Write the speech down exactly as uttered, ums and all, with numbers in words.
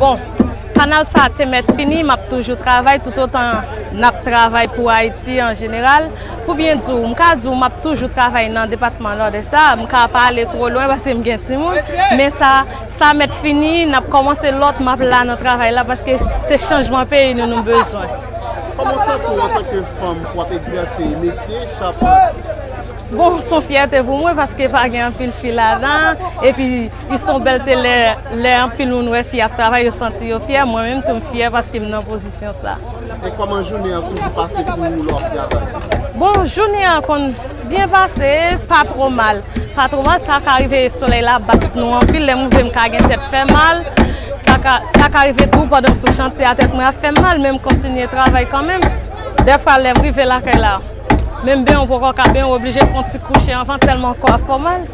Bon, kanal sa a te mèt fini, m ap toujou travay toutotan n ap travay pou Ayiti an jeneral. Pou byen di w, m ka di w m ap toujou travay nan depatman Nòdès la, m ka pa ale twò lwen paske m gen timoun, men sa, sa mèt fini, n ap kòmanse lòt, m ap la nan travay la paske se chanjman peyi nou nou bezwen. Kòman w santi w antanke fanm pou w ap egzèse metye chapant? Bon, se yon fyète pou mwen paske pa gen anpil fi ladan, epi li se yon bèlte lè, lè anpil moun wè fi ap travay, yo santi yo fyè, mwen menm tou m fyè paske m nan pozisyon sa. E kòman jounen an toujou pase pou ou lè w ap travay? Bon, jounen an konn byen pase, pa twò mal. Pa twò mal, sa ka rive solèy la bat nou anpil, lè m rive m ka gen tèt fè mal. Sa ka, sa ka rive tou pandan m sou chantye a tèt mwen ap fè m mal, men m kontinye travay kanmenm. Dèfwa lè m rive lakay la, menm benyen w poko ka benyen, w oblije fè yon ti kouche anvan tèlman kò a fè w mal.